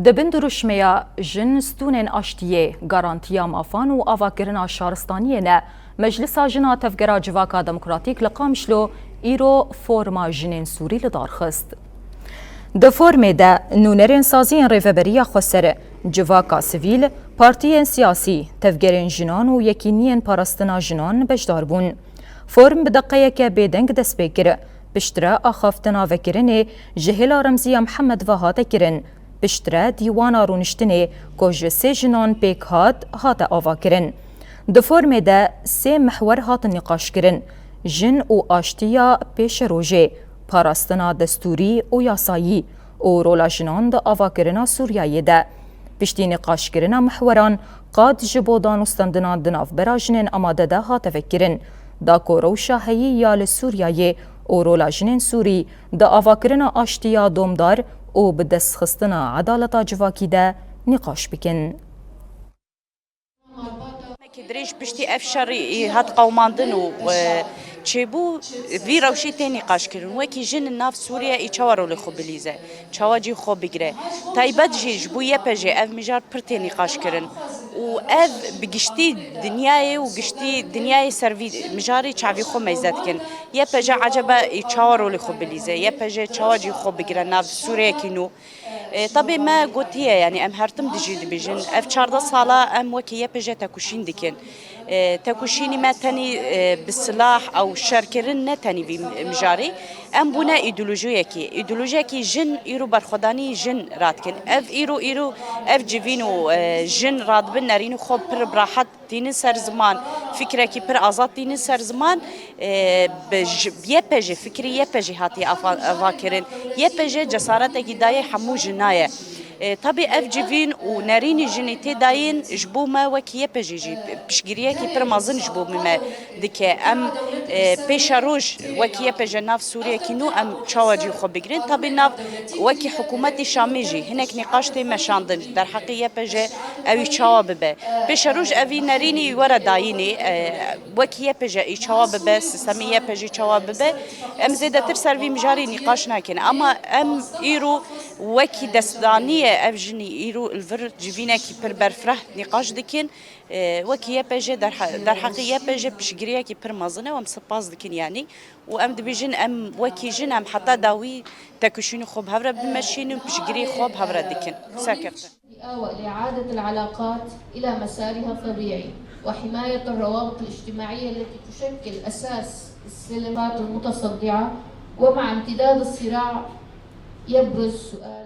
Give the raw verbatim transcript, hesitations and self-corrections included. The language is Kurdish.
Di bin dirûşmeya Jin stûnên aştiyê, garantiya mafan û avakirina şaristaniyê ne, Meclisa Jin a Tevgera Civaka Demokratîk li Qamişlo îro forma jinên Sûrî li dar xist. Di formê de nûnerên saziyên Rêveberiya Xweser, civaka sivîl, partiyên siyasî, tevgerên jinan û yekîniyên parastina jinan beşdar bûn. Form bi deqeyeke bêdeng dest pê kir. Piştre axaftina vekirinê ji hêla Remziya Mihemed ve hate kirin. Piştre dîwana rûniştinê ku ji sê jinan pêk hat, hate avakirin. Di formê de sê mihwer hatin nîqaşkirin: jin û aştiya pêşerojê, parastina destûrî û yasayî û rola jinan di avakirina Sûriyeyê de. Piştî nîqaşkirina mihweran, qad ji bo danûstandina di navbera jinên amade de hate vekirin, da ku rewşa heyî ya li Sûriyeyê û rola jinên Sûrî di avakirina aştiya domdar û bi destxistina edaleta civakî de nîqaş bikin. Demekî dirêj piştî ev şerî hat qewimandin û, e, çêbû, vî rewşî tê nîqaşkirin. Wekî jin li nav Sûriye, ê çawa rolê xwe bilîze, çawa cî xwe bigire. Taybet jî ji bo Y P J ev mijar pir tê nîqaşkirin û ev bi giştî dinyayê û giştî dinyayê ser vî mijarî çavî xwe meyze dikin. Y P J ecebe ê çawa rolê xwe bilîze, Y P J çawa cî xwe bigire nav Sûriyekî nû. E, tabê me gotiye, yanî em her tim dijî dibêjin. Ev çardeh sala em wekî Y P J tekoşîn dikin. E, tekoşînî me tenî, e, bi silah ew şerkirin ne tenî vî mijarî. Em bûne îdeolojiyekî. Îdeolojiyekî jin îro berxwedanî jin radikin. Ev îro, îro ev civîn û, e, jin radibin nerînî xwe pir bi rahat tînin ser ziman, fikrekî pir azad tînin ser ziman, e, bi j-, Y P J, fikrî Y P J hatiye ava-, avakirin. Y P J cesaretekî daye hemû jina ye. E, tabî ev civîn û nerînî jinî tê dayîn ji bo me wekî Y P J jî piştgiriyekî pir mezin ji bo me dike. Em, e, pêşeroj wekî Y P J nav Sûriyekî nû em çawa cî xwe bigirin. Tabî nav wekî hikûmetê Şamê jî hinek nîqaş tê meşandin derheqê Y P J ewî çawa bibe. Pêşeroj evî nerînî were dayînê, e, wekî Y P J ê çawa bibe, sistemê Y P J çawa bibe. Em zêdetir ser vî mijarî nîqaş nakin. Ama em îro wekî destdaniye ev jinî îro li vir civînekî pir berfireh nîqaş dikin. E, wekî Y P J derhe-, derheqê Y P J piştgiriyekî pir mezin e û em spas dikin yanî. Û em dibêjin em wekî jin em heta dawî tekoşînê xwe bi hev re bimeşînin û piştgirî xwe bi hev re dikin. Serkeftin. وإعادة العلاقات إلى مسارها الطبيعي وحماية الروابط الاجتماعية التي تشكل أساس السلمات المتصدعة. ومع امتداد الصراع يبرز سؤال